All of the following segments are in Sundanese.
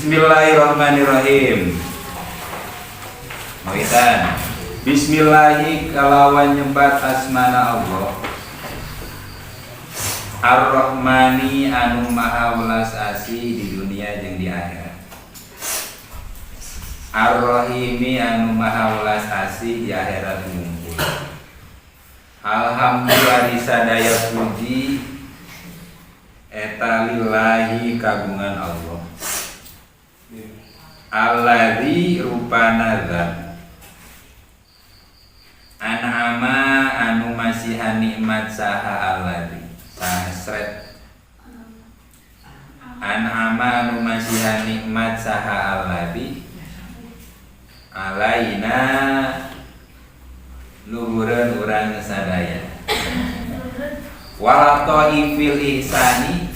Bismillahirrahmanirrahim. Mawitan. Bismillahi kalawan nyebat asmana Allah. Ar-Rahmani anu maha welas asih di dunia jeung di akhirat. Ar-Rahimi anu maha welas asih di akhirat wungkul. Alhamdulillah sadaya puji eta lillahi kagungan Allah. Alladzi rupana zat an'ama anu masihan nikmat saha alladzi sahasret an'ama anu masihan nikmat saha alladzi alaina luhureun urang sadaya walataifil ihsani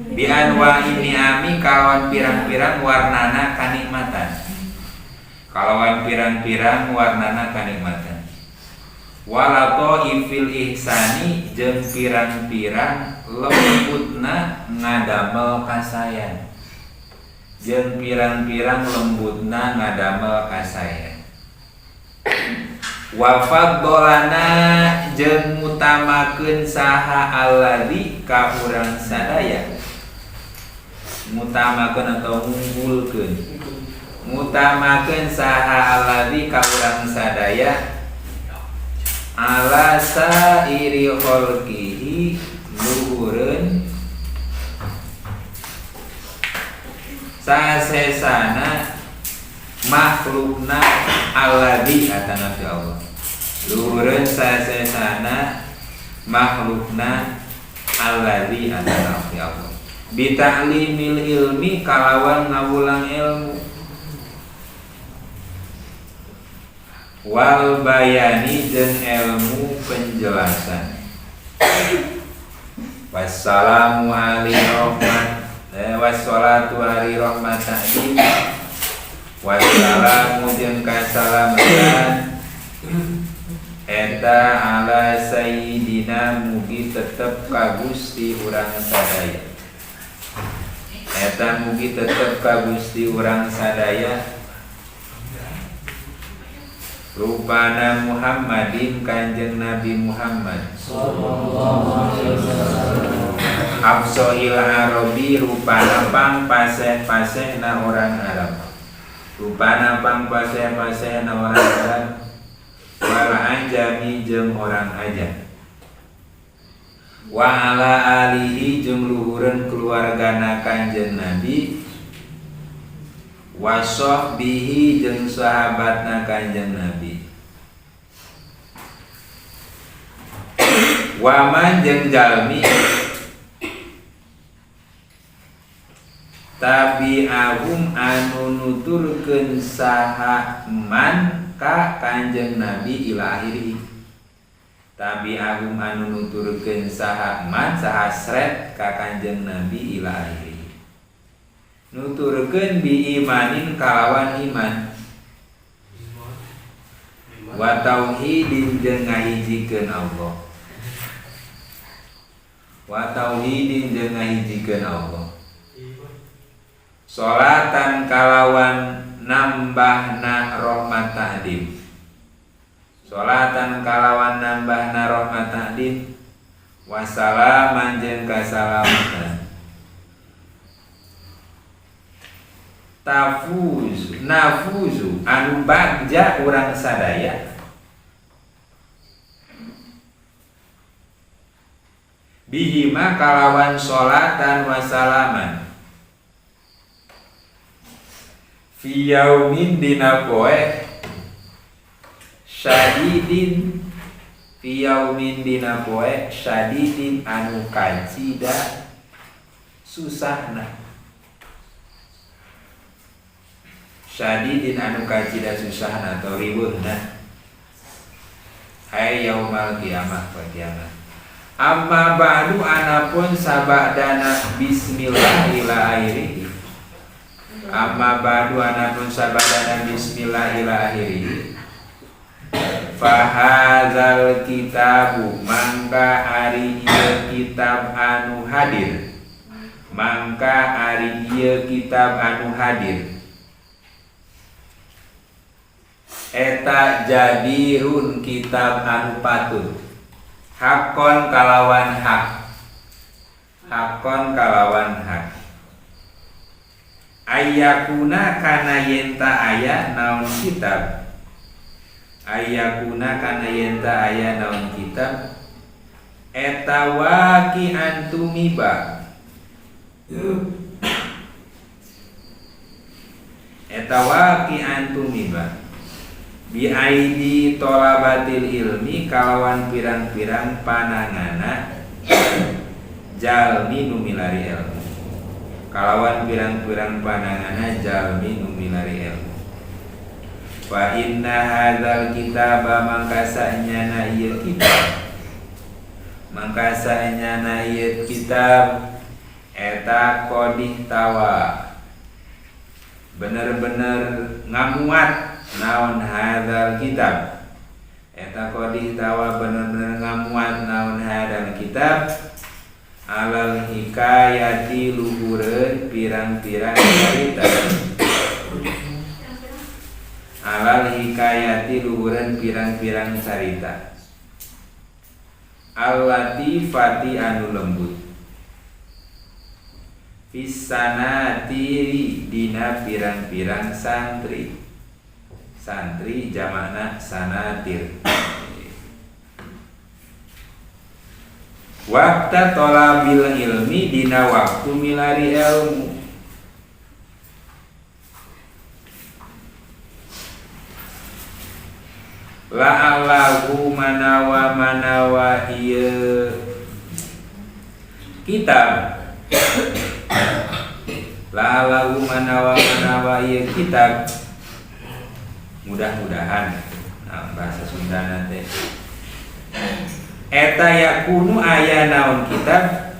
bi anwa'i ni'ami kalawan pirang-pirang warnana kanikmatan kalawan pirang-pirang warnana kanikmatan walataifil ihsani jeung pirang-pirang lembutna ngadamel kasayan jeung pirang-pirang lembutna ngadamel kasayan wa faddolana jeung ngutamakeun saha alladzi ka urang sadaya ngutamakeun atau ngunggulkeun ngutamakeun saha alladzi ka urang sadaya ala sairi khalqihi luhureun sasesana makhlukna alladzi atana fi Allah luhureun sasesana makhlukna alladzi atana fi Allah bita'limil ilmi kalawan ngawulang ilmu wal bayani jeung ilmu penjelasan. Wassalamu alaihi rahmat wassalatu alaihi rahmat ta'lim wassalamu jeung kasalamatan eta ala sayyidina mugi tetep ka Gusti urang sadaya eta mugi tetep ka Gusti urang sadaya rupana Muhammadin Kanjeng Nabi Muhammad sallallahu alaihi wasallam afsahil arabi rupana pang paseh-pasehna orang Arab rupana pang paseh-pasehna orang Arab wal ajami jeung orang ajam wa ala alihi jeung luhureun keluargana Kanjeng Nabi wa sahbihi jeung sahabatna Kanjeng Nabi wa man jeung jalmi tabi'ahum anu nuturkeun saha man ka Kanjeng Nabi ila akhirih tabi'ahum anu nuturkeun saha man saha sret ka Kanjeng Nabi ila akhirih nuturkeun bi imanin kalawan iman wa tauhidin jeung ngahijikeun Allah wa tauhidin jeung ngahijikeun Allah salatan kalawan nambahna rahmat ta'dim salatan kalawan nambahna rahmat ta'dim wassalaman jeung kasalamatan tafuz nafuzu anu bagja urang sadaya bihima kalawan salatan wasalaman fi yaumin dina poe syadidin fi yaumin dina poe syadidin anu kacida susahna syadidin anu kacida susahna atau riweuhna ay yaumal kiamah poe kiamat amma ba'du anapun sabadana bismillah ila akhirih amma ba'du anapun sabadana bismillah ila akhirih fahadzal kitabu mangka ari ieu kitab anu hadir. Mangka ari ieu kitab anu hadir eta jadirun kitab anu patut hakon kalawan hak, hakon kalawan hak ayakuna kana yenta aya naon kitab, ayakuna kana yenta aya naon kitab eta waki antumiba, eta waki antumiba bi aidi tolabatil ilmi kalawan pirang-pirang panangana jalmi nu milari ilmu, kalawan pirang-pirang panangana jalmi nu milari ilmu. Fa inna hadzal kitaba mangka sanyana ieu kitab, mangka sanyana ieu kitab eta qodih tawa bener-bener ngamuat naon hadzal kitab, eta qodih tawa bener-bener ngamuat naon hadzal kitab alal hikayati luhureun pirang-pirang carita, alal hikayati luhureun pirang-pirang carita allatifati anu lembut fisanatiri dina pirang-pirang santri, santri jamakna sanatir. Wakta tolabil ilmi dina waktu milari ilmu, la'allahu manawa manawa ieu kitab, la'allahu manawa manawa ieu kitab, mudah-mudahan nah, bahasa Sundana teh eta yakunu aya naon kitab,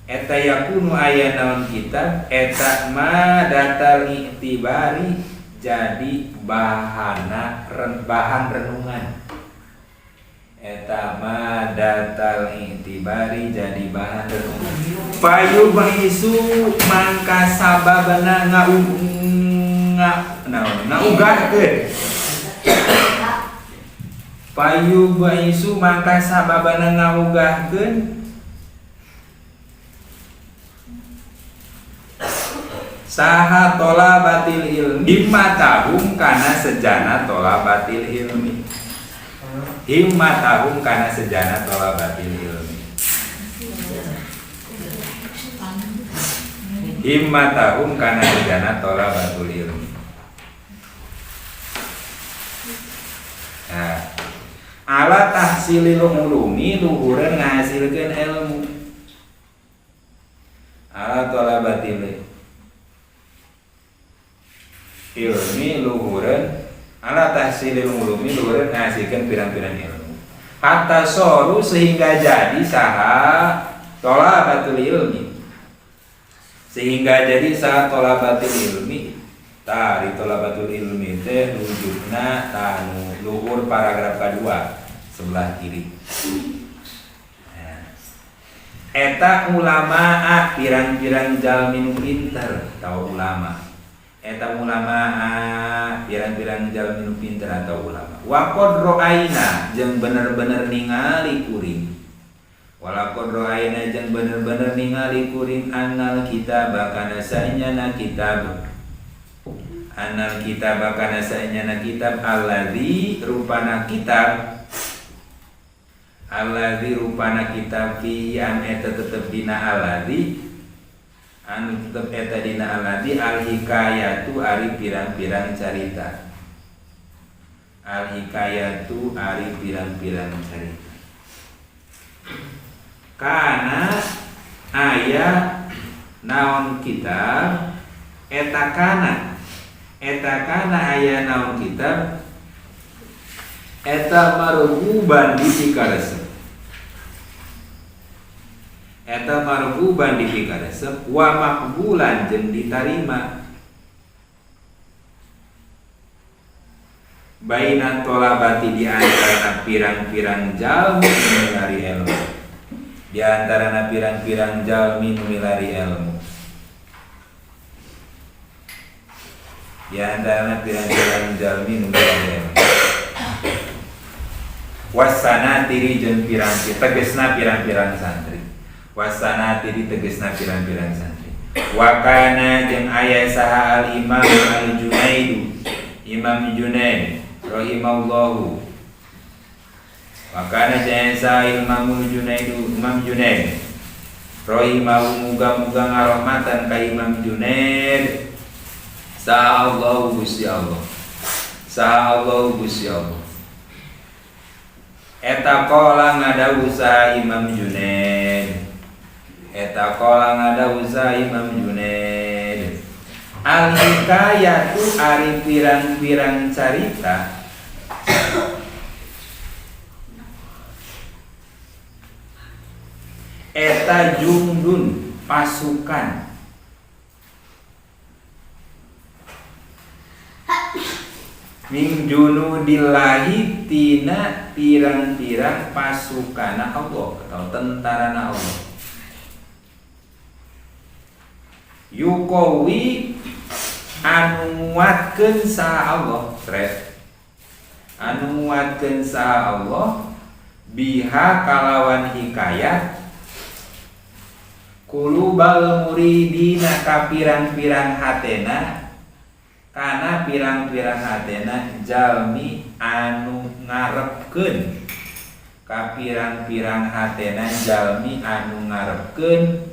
eta yakunu aya naon kitab eta ma datal i'tibari jadi bahana bahan renungan, eta ma datal i'tibari jadi bahan renungan. Payu bahisu mangka sababana ngaugahkeun, payu bahisu mangka sababana ngaugahkeun saha tolabatil ilmi himmatahum kana sejana tolabatil ilmi, himmatahum kana sejana tolabatil ilmi, himmatahum kana sejana tolabatul ilmi. Nah, ala tahsilil ulumi luhureun ngahasilkeun ilmu, ala tolabatil ilmi luhureun ala tahsilil ulumi luhureun ngahasilkeun pirang-pirang ilmu hatta soru sehingga jadi saha tolabatul ilmi, sehingga jadi saha tolabatul ilmi. Tari tolabatul ilmi teh rujukna tanu luhur paragraf kedua sebelah kiri. Nah, eta ulama pirang-pirang jalmi nu pinter tau ulama, eta ulama pirang-pirang jalmi nu pinter atau ulama wa qad ra'aina jeung bener-bener ningali kuring, wala qad ra'aina jeung bener-bener ningali kuring annal kitab kana sanyana kitab, annal kitab kana sanyana kitab allazi rupana kitab, allazi rupana kitab fi an eta tetep dina allazi anu tetep eta dina allazi al hikayatu ari pirang-pirang carita, al hikayatu ari pirang-pirang carita kana aya naon kitab eta kana, eta kana aya naon kitab eta marhuban dipikaresep, eta marhuban dipikaresep wa maqbulan jeung ditarima baina tolabati di antara pirang-pirang jalmi milari ilmu, Di antarana pirang-pirang jalmi nu milari ilmu. Di antarana pirang-pirang jalmi nu milari ilmu. Wasanatiri jeung pirang-pirang tegesna pirang-pirang santri. Wasanatiri tegesna pirang-pirang santri. Wakana jeung aya saha al Imam Al Junaidu, Imam Junaid rahimallahu. Wakana jeung saha Imam Junaidu, Imam Junaid rahimahu, muga-muga ngarahmatan ka Imam Junaid saha Allah Gusti Allah. Saha Allah Gusti Allah. Eta qala ngadawuh saha Imam Junaid. Eta qala ngadawuh saha Imam Junaid. Al hikayatu ari pirang-pirang carita eta jundun pasukan min junudillahi tina pirang-pirang pasukana Allah atau tentarana Allah. Yukowi anu nguatkeun saha Allah, stres. Anu nguatkeun saha Allah biha kalawan hikayat kulubal muridina ka pirang-pirang hatena, kana pirang-pirang hatena jalmi anu ngarepkeun, ka pirang-pirang hatena jalmi anu ngarepkeun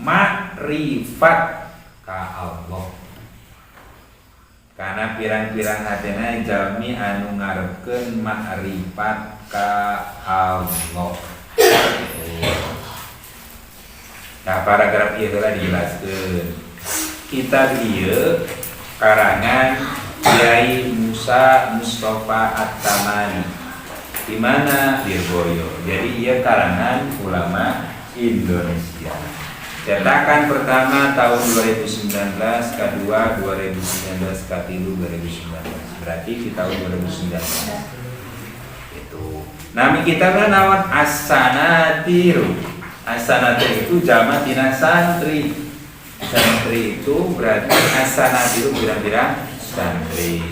makrifat ka Allah, kana pirang-pirang hatena jalmi anu ngarepkeun makrifat ka Allah. Nah, paragraf ieu heula dijelaskeun. Kitab ieu karangan Kiai Musa Mustafa At-Tamani. Di mana? Lirboyo. Jadi ieu karangan ulama Indonesia. Cetakan pertama tahun 2019, kedua 2019, katilu 2019. Berarti di tahun 2019. Itu. Nami kitabna naon? As-Sanatiru. As-Sanatir itu jama tina santri. Santri itu berarti as-sanatiru pirang-pirang santri.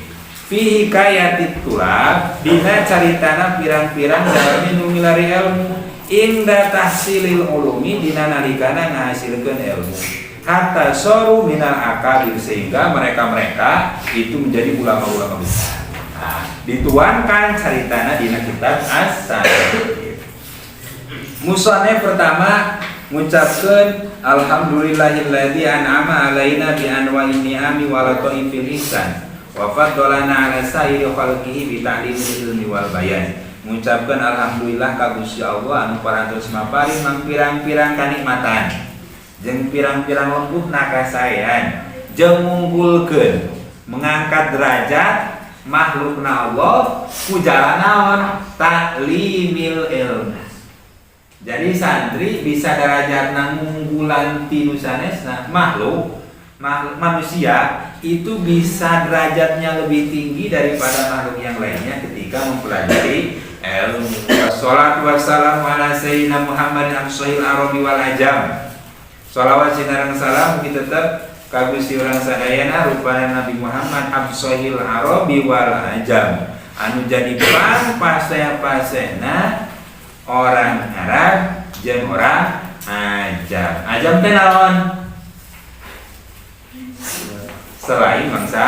Fi hikayatit tulab dina caritana pirang-pirang jalmi nu milari ilmu inda tahsilil ulumi dina nalikana ngahasilkeun ilmu hatta soru minal akabir, sehingga mereka-mereka itu menjadi ulama-ulama besar. Nah, dituangkan caritana dina kitab As-Sanatir. Musannif pertama ngucapkeun alhamdulillahilladzi an'ama alaina bi anwa'in ni'ami wa lataifil ihsan wa faddalana ala sa'iri khalqihi bi ta'limil ilmi wal bayan. Ngucapkeun alhamdulillah ka Gusti Allah anu parantos maparin mangpirang-pirang kanikmatan jeung pirang-pirang lembutna kasaean jeung ngunggulkeun mengangkat derajat makhlukna Allah ku jalan naon? Ta'limil ilmi. Jadi santri bisa derajatna ngunggulan ti nu sanesna, makhluk manusia itu bisa derajatnya lebih tinggi daripada makhluk yang lainnya ketika mempelajari ilmu. Wassalatu wassalamu ala sayyidina Muhammadin afshahil arabi wal ajam. Shalawat sinareng salam mugi tetep ka Gusti urang sadayana rupana Nabi Muhammad afshahil arabi wal ajam, anu jadi pang pasea-pasena orang Arab jeung orang Ajam. Ajam teh naon? Selain bangsa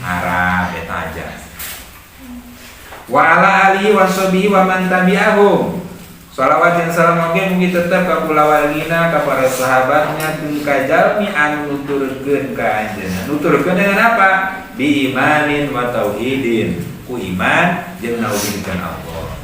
Arab eta Ajam. Wa ala alihi washabihi wa man tabi'ahum. Shalawat jeung salam oge mugi tetep ka kulawargina, ka para sahabatnya, jeung ka jalmi anu nuturkeun ka anjeunna. Nuturkeun dengan apa? Bi imanin wa tauhidin. Ku iman jeung nauhidkeun Allah.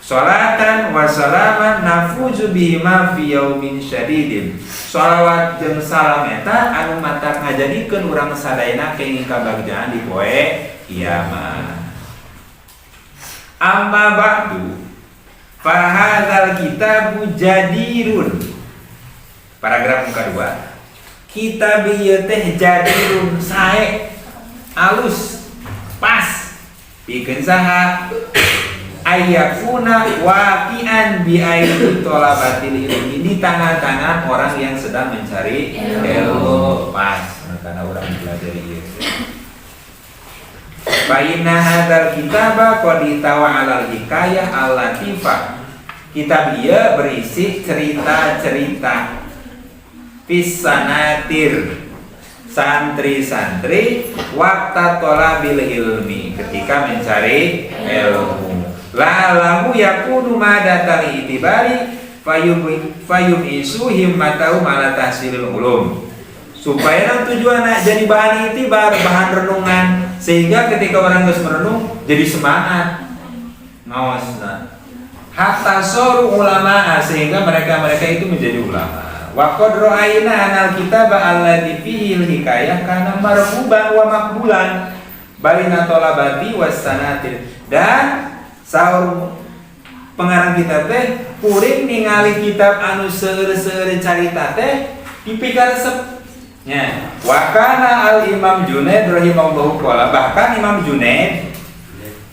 Salatan wa salaman nafuzu bihima fi yaumin syadidin. Salawat jeung salam eta anu matak ngajadikeun urang sadayana kenging kabagjaan di poe kiamat. Amma ba'du fa hadzal kitabu jadirun. Paragraf muka 2. Kitab ieu teh jadirun sae, alus, pas. Pikeun saha? Ayyakuna waqi'an bi aidi tholabatil ilmi, di tangan-tangan orang yang sedang mencari ilmu. Pas karena orang mempelajari ieu. Fa inna hadzal kitaba qad ihtawa 'alal hikayah al-latifah. Kitab ieu berisi cerita-cerita fisanatir, santri-santri waqta tholabil ilmi, ketika mencari ilmu. La'allahu yakunu madatal itibari fayum isu himmatahu ala tahsilil ulum, supaya nang tujuan jadi bahan itibar, bahan renungan, sehingga ketika orang geus merenung jadi semangat ngawasna, hatta soru ulama, sehingga mereka-mereka itu menjadi ulama. Wa qad ra'ayna anal kitaba alladzi fihi hikayah kana marhuban wa maqbulan baina talabati was sanatir. Dan saur pengarang kitab teh, kuring ningali kitab anu seueur-seueur carita teh dipikaresep nya. Wa kana al Imam Junaid rahimahullahu qala, bahkan Imam Junaid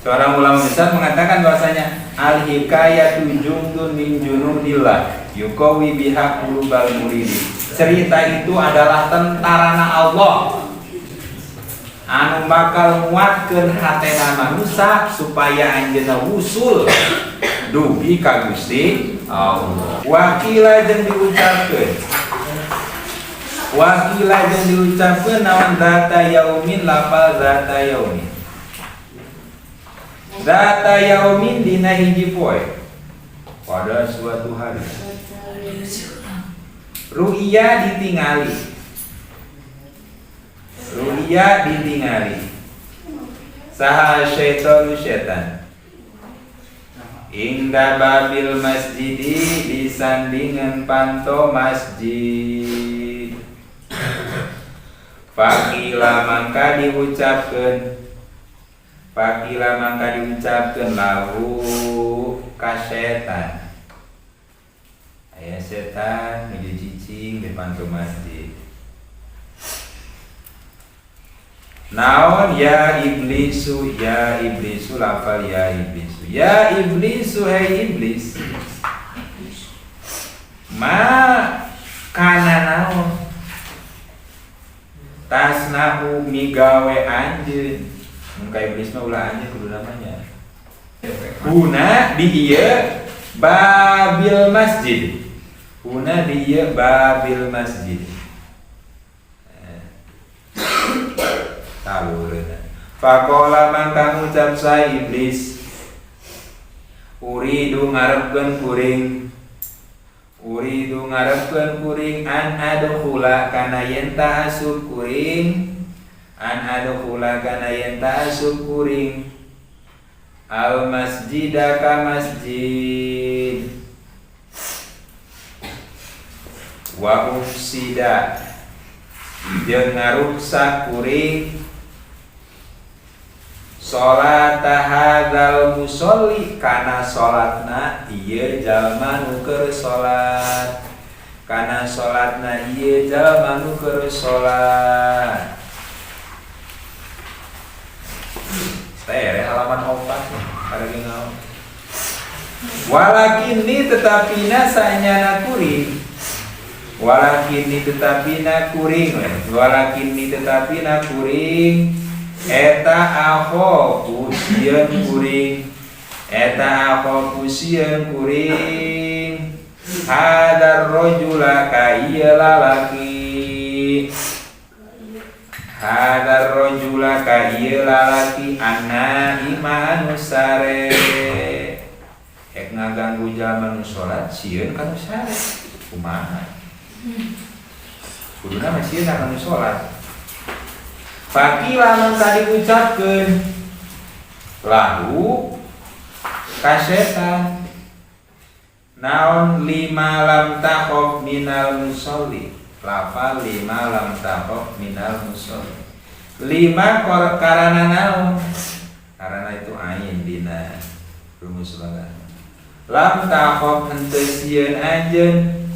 seorang ulama besar mengatakan bahwasanya al hikayatu jundun min junudillah yuqawi biha qulubal muridin. Cerita itu adalah tentarana Allah anu bakal nguatkeun hatena manusia supaya anjeunna wusul dugi ka Gusti Allah. Wakila jeung diucapkeun, wakila jeung diucapkeun naon, dzata yaumin, lafal dzata yaumin, dzata yaumin dina hiji poe, pada suatu hari, ru'ya ditingali, ru'ya ditingali saha syaitanu syaitan inda babil masjidi, di sandingan panto masjid. Faqila mangka diucapkeun, faqila mangka diucapkeun lahu ka setan, aya setan nuju cicing di panto masjid. Naon, ya iblisu, ya iblisu, lafal ya iblisu, ya iblisu, hei iblis, ma kana naon, tasna'u migawe anjeun. Mun ka iblis mah ulah anjeun, kudu namanya. Huna di ieu babil masjid, huna di ieu babil masjid. Tawureuna. Faqala mangka ngucap sa iblis, uridu ngarepkeun kuring, uridu ngarepkeun kuring, an adkhula kana yen ta asup kuring, an adkhula kana yen ta asup kuring, al masjida ka masjid, wa ufsida jeung ngaruksak kuring, salat hadzal musolli kana salatna ieu jalma nu keur salat, kana salatna ieu jalma nu keur salat. Tere halaman 4 kada naon. Walakinni tetapina sanyana kuring, walakinni tetapina kuring, walakinni tetapina kuring eta akhofu sieun kuring, eta akhofu sieun kuring, hadar rajula ka ieu lalaki, hadar rajula ka ieu lalaki, anna ima anu sare. Ek ngaganggu jalma nu salat sieun ka nu sare, kumaha kuduna mah sieun ka nu salat. Faqila mangka diucapkeun lahu ka setan naon, lima lam takhaf minal musolli, lafal lima lam takhaf minal musolli, lima karana naon, karena itu ain dina rumus bagan, lam takhaf henteu sieun anjeun,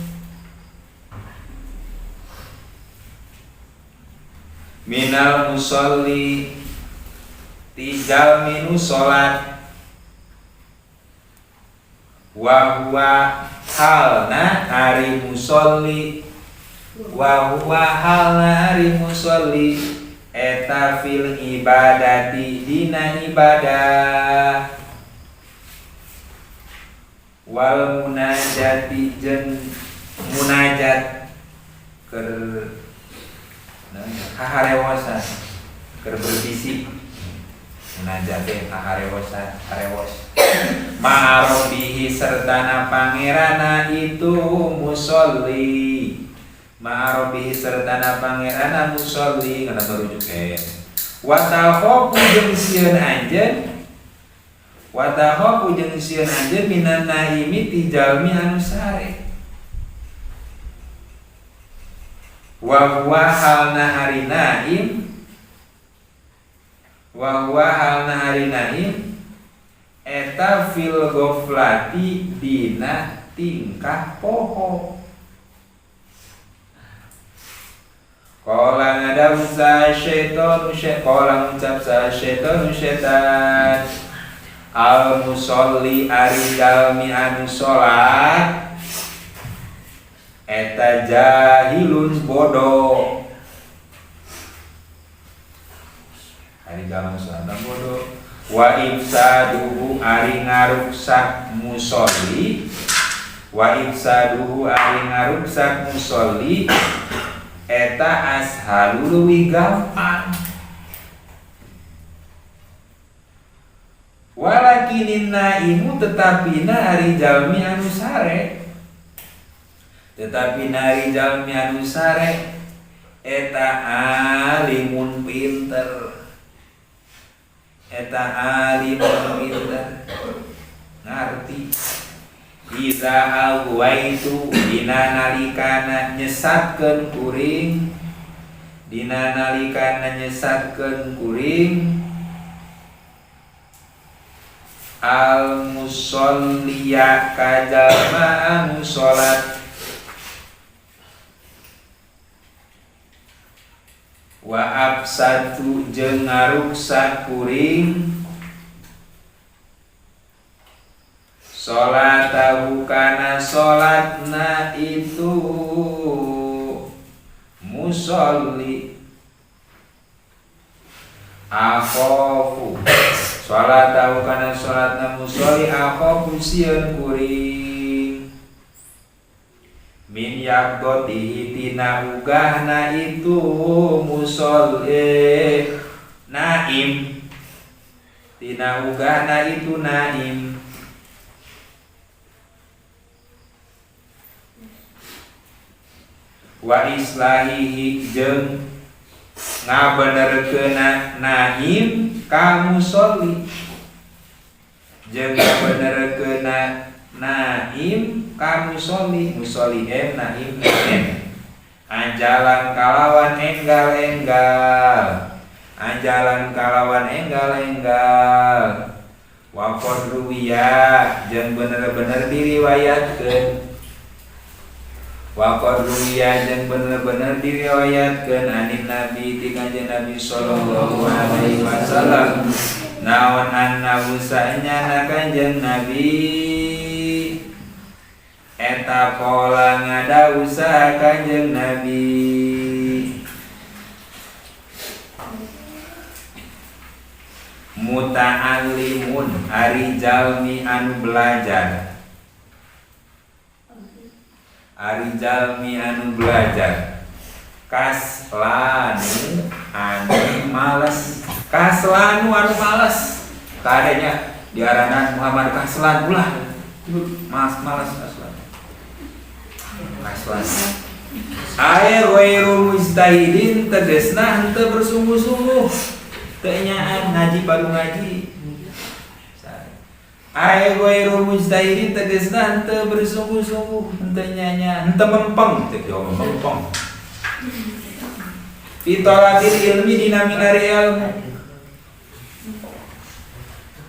minal musolli ti jalmi nu salat. Wa huwa halna ari musolli, wa huwa halna ari musolli eta fil ibadati dina ibadah wal munajati jeung munajat keur haharewosan keur berbisik munajat teh haharewosan harewos ma'arobbihi sertana pangerana itu musolli ma'arobbihi sertana pangerana musolli kana barujuk wa takhafu jeung sieun anjeun wa takhafu jeung sieun anjeun minan naimi ti jalmi anu sare wa huwa halna ari naim wa huwa halna ari naim eta fil ghaflati dina tingkah poho. Qala ngadam sa syaitanu qala ngucap sa syaitanu syaitan al musolli ari jalmi anu salat eta jahilun bodoh. Ari jalmi salat bodoh. Wa ifsaduhu ari ngaruksak musolli, wa ifsaduhu ari ngaruksak musolli eta ashalu leuwih gampang. Walakinin naimu tetapi na ari jalmi anu sare, tetapi na ari jalmi anu sare eta alimun pinter, eta alimun pinter ngarti. Iza aghwaitu dina nalikana nyesatkeun kuring, dina nalikana nyesatkeun kuring al musolliya ka jalma anu salat wa afsadu jeung ngaruksak kuring salatahu kana salatna itu musolli akhafu salatahu kana salatna musolli akhafu sieun kuring min yaqdihi tina ugahna itu musolli naim tina ugahna itu naim. Wa islahihi jeung ngabenerkeunna naim ka musolli, jeung ngabenerkeunna naim ka musolli, musolli m naim m anjalan kalawan enggal-enggal, anjalan kalawan enggal-enggal. Wa qad ruwiya jeung bener-bener diriwayatkeun, wa qad ruwiya jeung bener-bener diriwayatkeun anin nabi ti kanjeng Nabi sallallahu alaihi wasallam naon annahu sanyana kanjeng Nabi eta qala ngadausa kanjeng Nabi muta'allimun ari jalmi anu belajar, ari jalmi anu belajar kaslanu anu males, kaslanu anu males kadenya diaranan Muhammad Kaslan ulah mas males kaslan kaslan ae ghairu mujtahidin tegasna henteu bersungguh-sungguh teu nyaan ngaji baru ngaji. Ae ghairu mujtahidin tegasna henteu bersungguh-sungguh henteu nyanya henteu mempeng teu jawab mempeng fi talabil ilmi dina minari ilmu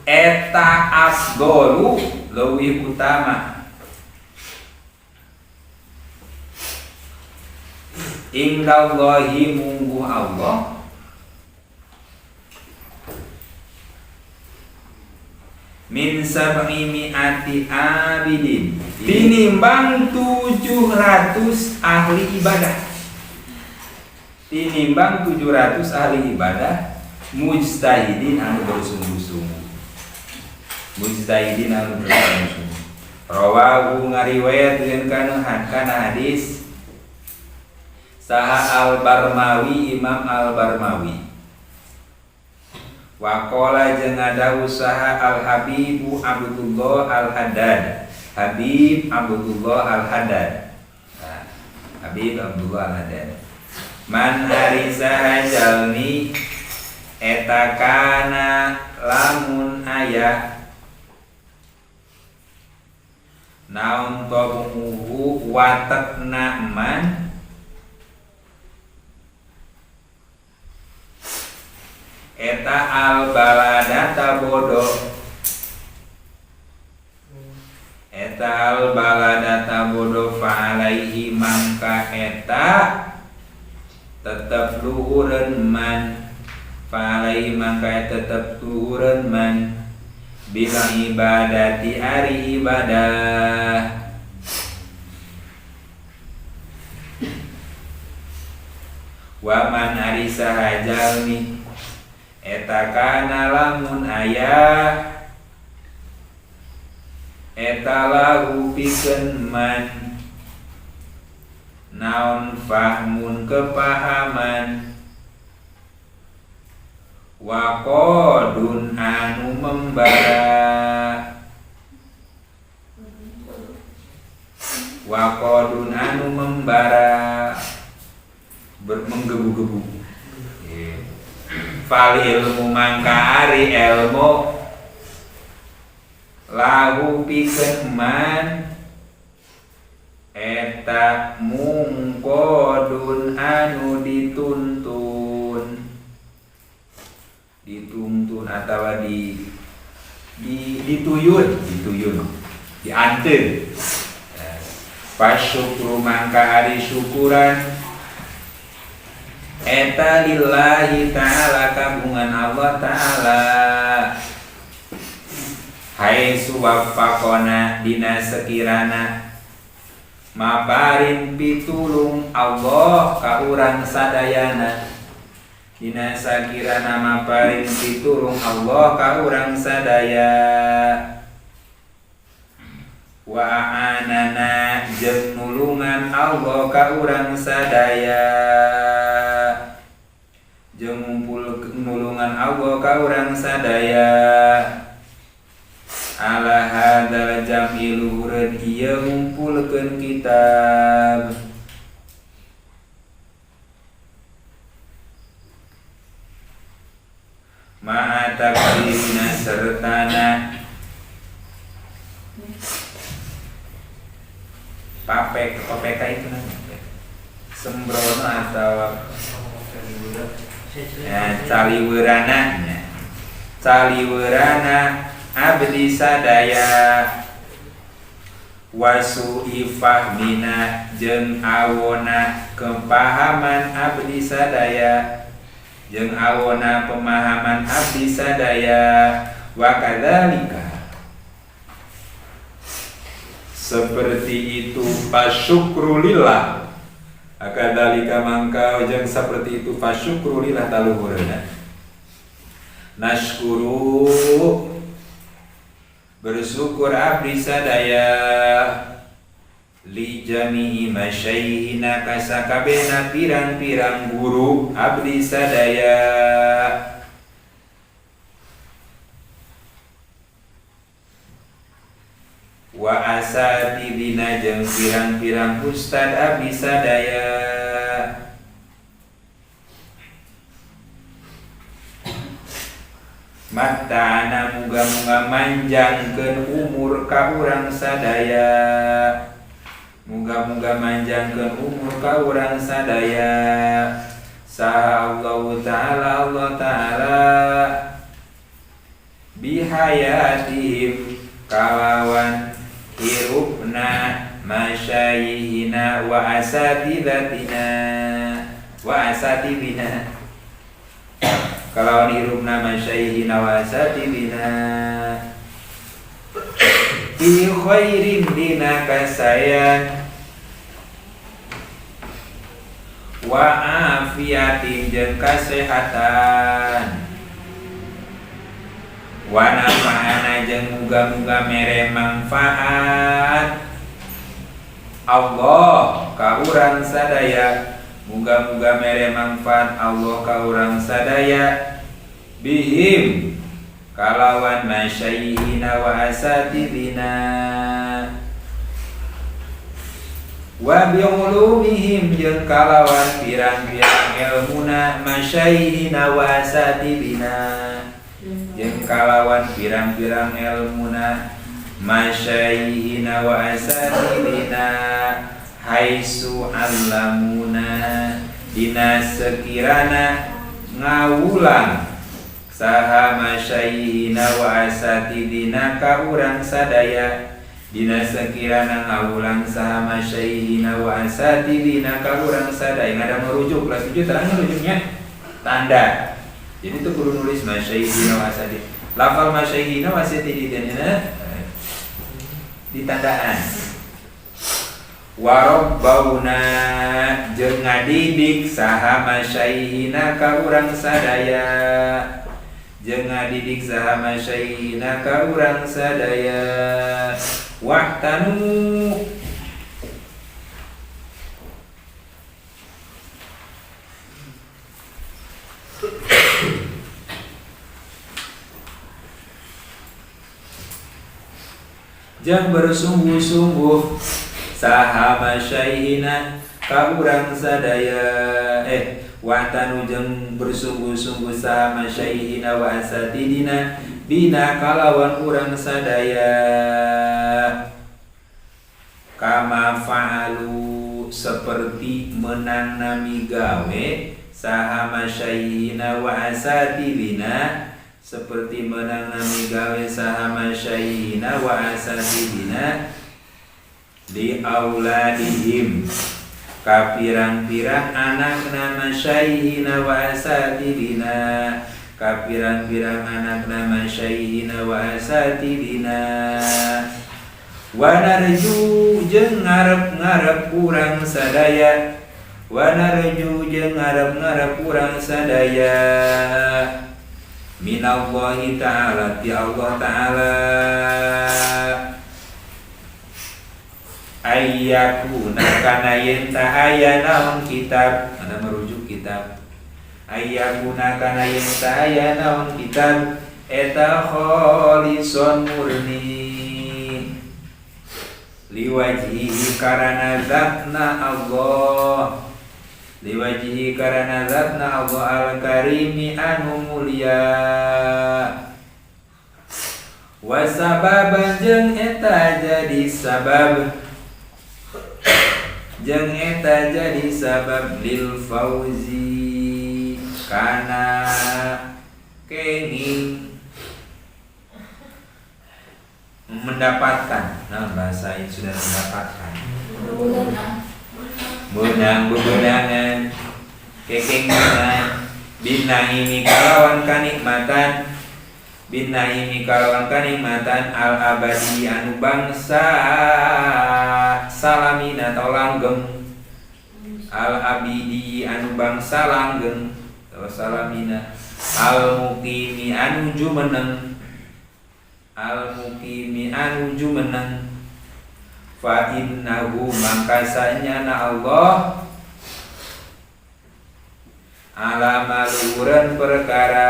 eta afdalu leuwih utama indallahi mungguh Allah Min sab'i mi'ati abidin tinimbang 700 ahli ibadah. Tinimbang 700 ahli ibadah mujtahidin anu bersungguh-sungguh. Mujtahidin anu bersungguh-sungguh. Rawahu ngariwayatkeun kana hadis saha Al-Barmawi, Imam Al-Barmawi. Waqala jeung ngadawuh saha Al-Habibu Abdullah Al-Haddad. Habib Abdullah Al-Haddad. Nah, Habib Abdullah Al-Haddad. Man ari saha jalmi eta kana lamun aya naon tabumuhu watekna man eta al baladata bodo eta al baladata bodo fa alaihi mangka eta tetep luhureun man fa alaihi mangka tetep luhureun man bila ibadati ari ibadah wa man ari saha jalmi eta kana lamun aya eta lahu pikeun man naon fahmun kepahaman wa qadun anu membara wa qadun anu membara menggebu-gebu. Fal ilmu mangka ari ilmu lahu pikeun man eta mungkodun anu dituntun dituntun atawa di dituyun dituyun dianteun. Fasyukru mangka ari syukuran eta lillahi ta'ala kabungan Allah ta'ala haitsu waffaqona dina sekirana maparin pitulung Allah ka urang sadayana dina sakirana maparin pitulung Allah ka urang sadaya wa a'anana jeung nulungan Allah ka urang sadaya jeung ngumpul nulungan Allah ka urang sadaya ala hadzal jam'i luhureun ieu ngumpulkeun kitab ma'a taqdirina sertana papek papeka itu namanya sembrono atau ya, caliweurana caliweurana abdi sadaya wasu ifahmina jeung awona kepahaman abdi sadaya jeung awona pemahaman abdi sadaya wa kadzalika seperti itu fasyukrulillah akadzalika mangka jeung seperti itu fasyukrulillah taluhureuna nashkuru bersyukur abdi sadaya li jami'i masyayihina kasakabehna pirang-pirang guru abdi sadaya wa asatidina jeung pirang-pirang ustad abdi sadaya matana muga-muga manjangkeun umur ka urang sadaya muga-muga manjangkeun umur ka urang sadaya saha Allah ta'ala Allah ta'ala bihayatihim kalawan hirupna masyayihina wa asatidatina wa asatidina kalawan hirupna masyayihina wa asatidina. Fi khairin dina kasayan wa afiatin jeung kasehatan wa nafa'ana jeung muga-muga mere manfaat Allah ka urang sadaya, muga-muga mere manfaat Allah ka urang sadaya bihim kalawan masyayihina wa asatidina wa bi'ulumihim jeung kalawan pirang-pirang ilmuna masyayihina wa asatidina jeung kalawan pirang-pirang ilmuna masyayihina wa asatidina haitsu allamuna dina sekirana ngawulang saha masyayihina wa asatidina ka urang sadaya dina sekirana ngawulang saha masyayihina wa asatidina ka urang sadaya. Ada merujuk kelas 7 terang merujuknya tanda. Jadi itu kudu nulis masyayihina wa asatidina. Lafal masyayihina wa asatidina ditandaan. Warabbauna jeung ngadidik saha masyayihina ka urang sadaya jeung ngadidik saha masyayihina ka urang sadaya wahtanu jeung bersungguh-sungguh saha masyayihina ka urang sadaya wahtanu jeung bersungguh-sungguh saha masyayihina wa asatidina bina kalawan urang sadaya kama fa'alu seperti menang nami gawe saha masyayihina wa asatidina seperti menang nami gawe saha masyayihina wa asatidina li auladihim ka pirang-pirang anakna masyayihina wa asatidina ka pirang-pirang anakna masyayihina wa asatidina wa narju jeung ngarep-ngarep urang sadaya wa narju jeung ngarep-ngarep urang sadaya minallahi ta'ala ti Allah ta'ala ayyakuna kana yen ta aya naon kitab, ada merujuk kitab ayyakuna kana yen ta aya naon kitab eta kholison murni liwajhihi karana zatna Allah liwajhihi karana zatna Allah al-karimi anu mulia wa sababan jeung eta jadi sabab jeung eta jadi sabab lil fauzi kana kenging mendapatkan. Nah, bahasa ini sudah mendapatkan menang bebenangan kekengingan binaimi kalawan kanikmatan binaimi kalawan kanikmatan al abadi anu bangsa salamina atau langgeng al abidi anu bangsa langgeng atau salamina al muqimi anu jumeneng al muqimi anu jumeneng fa innahu maka sanyana Allah ala maluhuran perkara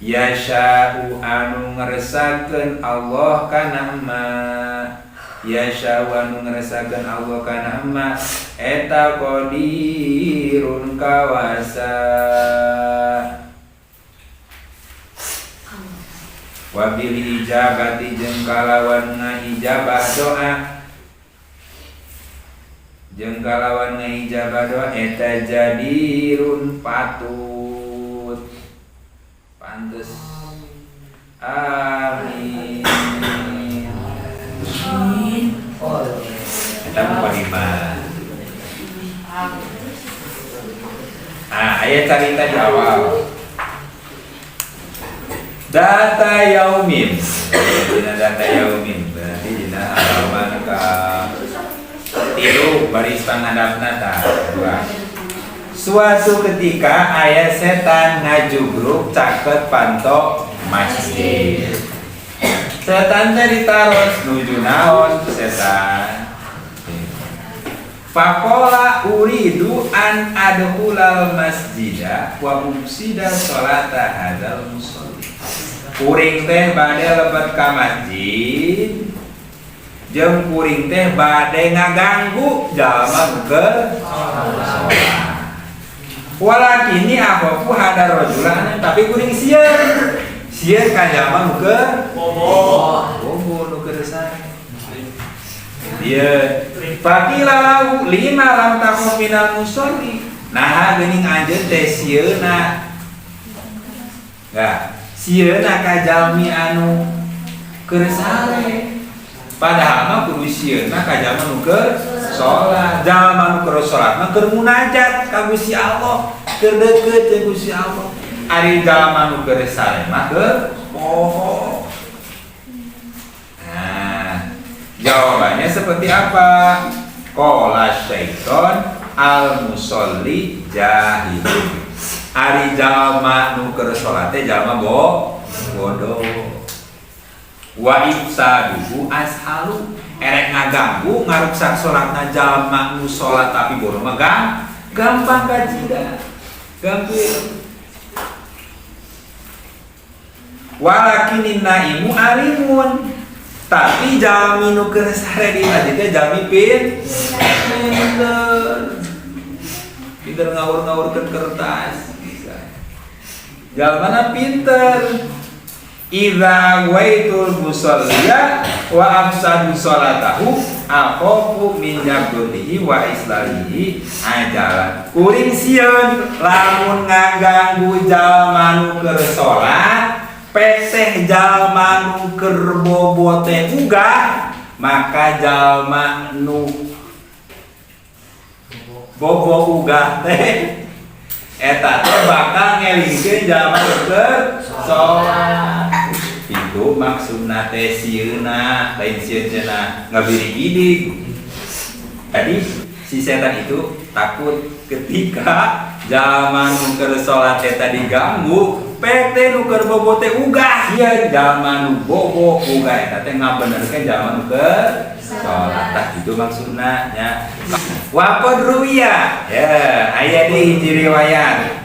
yasya'u anu ngeresakeun Allah kana emma yasya'u anu ngeresakeun Allah kana emma eta qadirun kawasa wabil ijabati jeung kalawan ngaijabah doa jeung kalawan ngaijabah doa eta jadirun patut pantes. Amin. Eta mukadimah. Ah, aya carita di awal. Data yaumin. Dina data yaumin berarti dina halaman ka 3 baris panghadapna tah 2. Suatu ketika aya setan ngajugruk caket panto masjid. Setan teh ditaros nuju naon setan. Faqala uridu an adkhulal masjida wa ufsida sholata hadzal musalli. Kuring teh bade lebet ka masjid jeung kuring teh bade ngaganggu jalma nu keur salat. Walakini akhafu hadar rajulan, tapi kuring sieun. Sieun ka jalma nu keur bobo, bobo nu keur sare. Dia faqila lahu lima lam takhaf minal musalli. Nah geuning anjeun teh sieuna. Enggak, sieuna ka jalmi anu keur sare. Padahal mah kudu sieuna ka jalma nu keur salat. Jalma nu keur salat mah keur munajat ka Gusti Allah, keur deukeut jeung Gusti Allah. Ari jalma nu keur sare mah keur poho. Nah, jawabannya seperti apa? Qala syaiton al musalli jahilun. Ari jalma nu keur salat teh jalma bodoh. Wa ifsaduhu ashalu. Erek ngaganggu ngaruksak salatna jalma nu salat tapi bodoh mah gampang kacida. Gampil. Walakinin naimu alimun. Tapi jalmi nu keur sare di masjid teh jalmi pinter. Pinter ngawur-ngawurkeun kertas bisa. Jalmana pinter. Idza waitul musalliya wa afsadu salatahu akhafu min jabdihi wa islalihi ajalan. Kuring sieun lamun ngaganggu jalma nu keur salat, peseh jalma nu keur bobo teh ugah, maka jalma nu bobo ugah teh eta teh bakal ngelingkeun jalma nu keur salat. Itu maksudna teh sieuna, lain sieun cenah ngabiri-gidig. Tadi si setan itu takut ketika jalma nu keur salat teh tadi ganggu, pete nu keur bobo teh ugah. Sieun jalma nu bobo ugah eta teh ngabenerkeun jalma nu keur salat. Tah itu maksudna nya. Wa qad ruwiya, ya aya di hiji riwayat.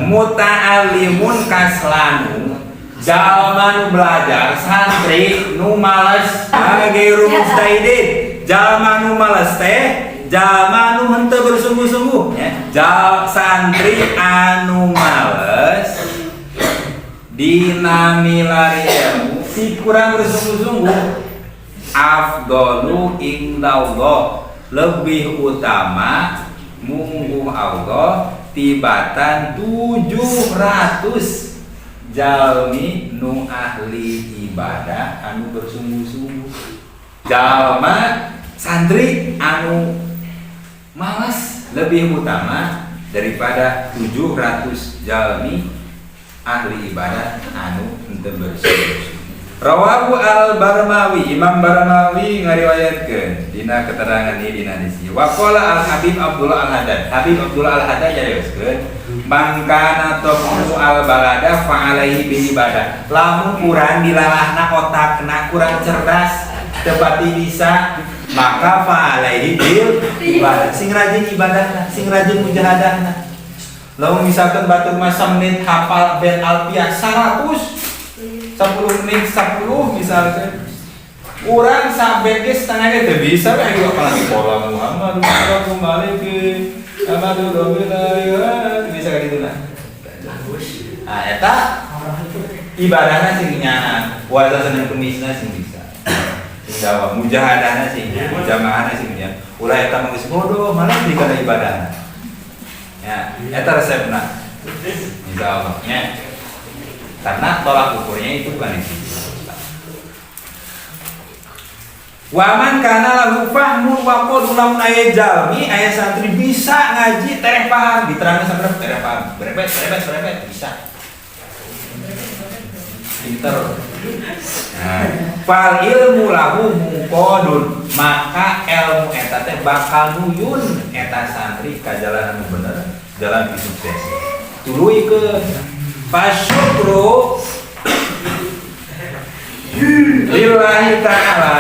Muta'allimun kaslanu, jalma nu belajar santri nu males gairu mujtahidin. Jalma nu males teh jalma nu henteu bersungguh-sungguh nya. Santri anu males dina milari ilmu si kurang bersungguh-sungguh afdalu indallah, lebih utama mungguh Allah tibatan 700 jalmi nu ahli ibadah anu bersungguh-sungguh. Jalma santri anu malas lebih utama daripada 700 jalmi ahli ibadah anu henteu bersungguh-sungguh. Rawahu al-Barmawi, Imam Barmawi ngariwayatkeun dina keterangan ieu dina hadis ieu. Wa qala al-Habib Abdullah al-Haddad. Habib Abdullah al-Haddad nyarioskeun, man kana taqu al-balada fa alaihi bil ibadah. Lamun kurang dilalahna otakna kurang cerdas teu pati bisa, maka fa alaihi bil ibadah. Sing rajin ibadahna, sing rajin mujahadahna. Lamun misalkan batur mah menit hafal ben alfiah 100, 10 menit 10 misalkan, urang sampai ke setengahnya teu bisa we ayo apalagi pola Muhammad Rabbul Maliki Ahmadu Rabbil Alamin bisa ka ditu nah. Nah eta ibadahna sing nyahan, puasa Senin Kemisna sing bisa. Sing jawab mujahadahna sing jamaahna sing nya. Ulah eta mah geus bodoh malah di kana ibadahna. Ya, eta resepna. Insyaallah nya. Karena tolak ukurnya itu bukan di situ. Waman kana lahu fahmun wa qawlun, lamun aya jalmi aya santri bisa ngaji tereh paham, diterangkan sampai tereh paham, berebet berebet berebet bisa. Pinter. Nah, fal ilmu lahu munqadun, maka ilmu eta teh bakal nuyun eta santri ka jalan anu bener, jalan sukses. Tuluykeun fasyukru lillahi ta'ala,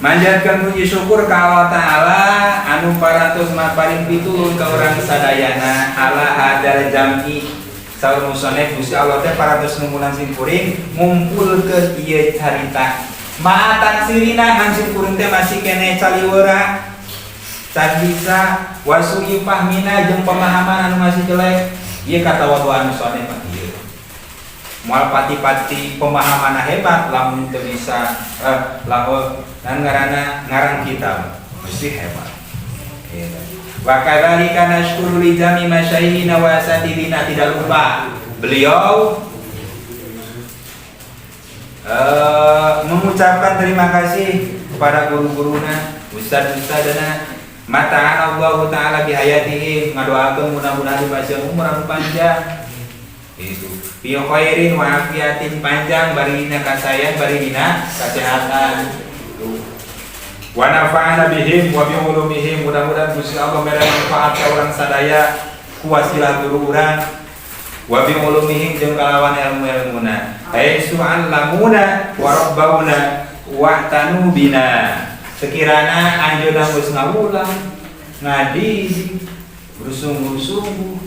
manjatkeun puji syukur ka Allah Ta'ala anu parantos maparin pitulung ka urang sadayana ala hadal jam'i. Saur musonef, Gusti Allah teh parantos ngumpulan simkuring ngumpulkeun ieu carita ma'a taqsirina, ngan simkuring teh masih keneh caliweura, can bisa, wa su'i fahmina, jeung pemahaman anu masih jelek. Ieu kata waduan musonef mah ieu moal pati-pati pemahaman hebat lamun teu bisa, lamun dan ngaranna ngarang kitab mesti hebat gitu. Wa kadzalika nashkuru li jami masyayihina wa asatidina. Tidak lupa beliau mengucapkan terima kasih kepada guru-guruna, ustad-ustadana, mata'an Allah Ta'ala bihayatihim, ngadoakeun mudah-mudahan dipasihan umur anu panjang itu, fi khairin wa afiatin, panjang bari dina kasayan, bari dina kesehatan. Tuh. Wa nafa'ana bihim wa bi ulumihim, mudah-mudahan Gusti Allah mere manfaat ka urang sadaya ku wasilah guru urang, wa bi ulumihim, jeung kalawan ilmu-ilmuna, haitsu 'allamuna wa rabbawna wa tanu bina, sekirana anjeunna geus ngawulang ngadidik bersungguh-sungguh.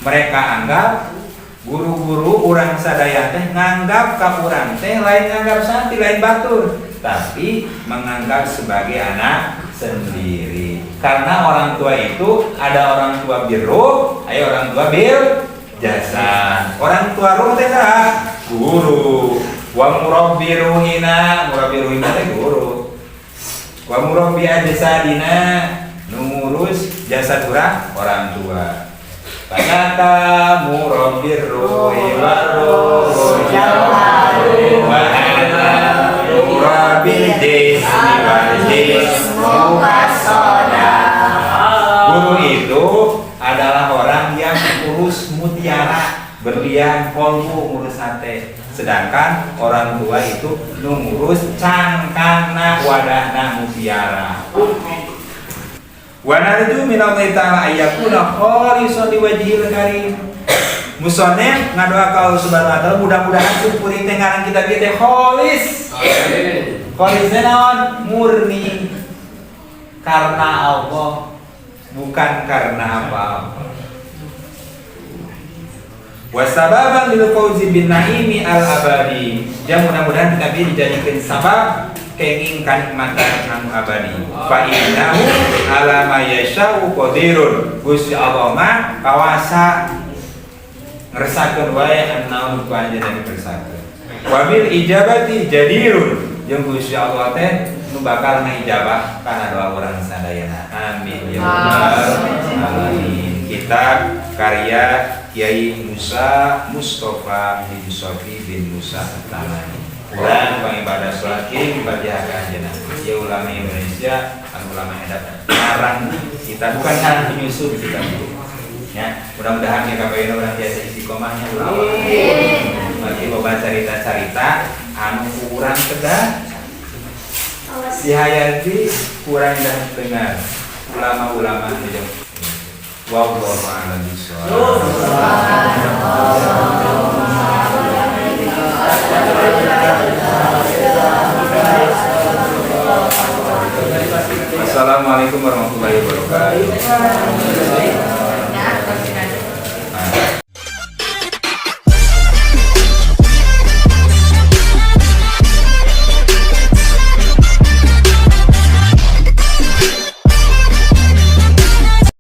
Mereka anggap guru-guru urang sadaya teh nganggap ka urang teh lain nganggap santri, lain batur, tapi menganggap sebagai anak sendiri, karena orang tua itu ada orang tua birru, ayo orang tua bil jasa. Orang tua ruh teh saha? Guru. Wa murabbi ruhina, murabbi ruhina teh guru. Wa murabbi ajsadina, nu ngurus jasad urang, orang tua. Fanata murabbir ruhi wa ruhi wa ana murabbil jismi wal jismu. Guru itu adalah orang yang urus mutiara, berlian, kolbu, ngurus hati. Sedangkan orang tua itu nu ngurus cangkangna, wadahna mutiara. Wa narju minallahi ta'ala ayyakuna khalisan liwajhil karim. Musonef ngadoa ka Allah Subhanahu wa taala mudah-mudahan simkuring teh ngarang kitab ieu teh kholis. Kholisnya naon? Murni. Karena Allah, bukan karena apa-apa. Wasababan lil fauzi bin naimi al abadi. Ya, mudah-mudahan kitab ini dijadikan sabab kenging kanikmatan anu abadi. Fa innahu ala ma yasha'u qadirun. Gusti Allah mah kawasa ngersakeun wae anu naon ku anjeunna dikersakeun. Wa bil ijabati jadirun. Jeung Gusti Allah teh nu bakal ngaijabah kana doa urang sadayana. Amin ya rabbal alamin. Kitab karya Kiai Musa Mustafa bin Sofi bin Musa At-Tamani. Urang pangibadah salat Fatihah ka anjeunna. Ieu ulama Indonesia anu ulama hebat. Ngarang kita bukan ngarang, penyusun kita itu. Ya, mudah-mudahan ya kapayuna urang tiasa istiqomahnya ulama. Bagi loba carita-carita anu kurang kedah dihayati, kurang dah dengar ulama-ulama itu. Wallahu a'lam bishawab. Assalamualaikum warahmatullahi wabarakatuh.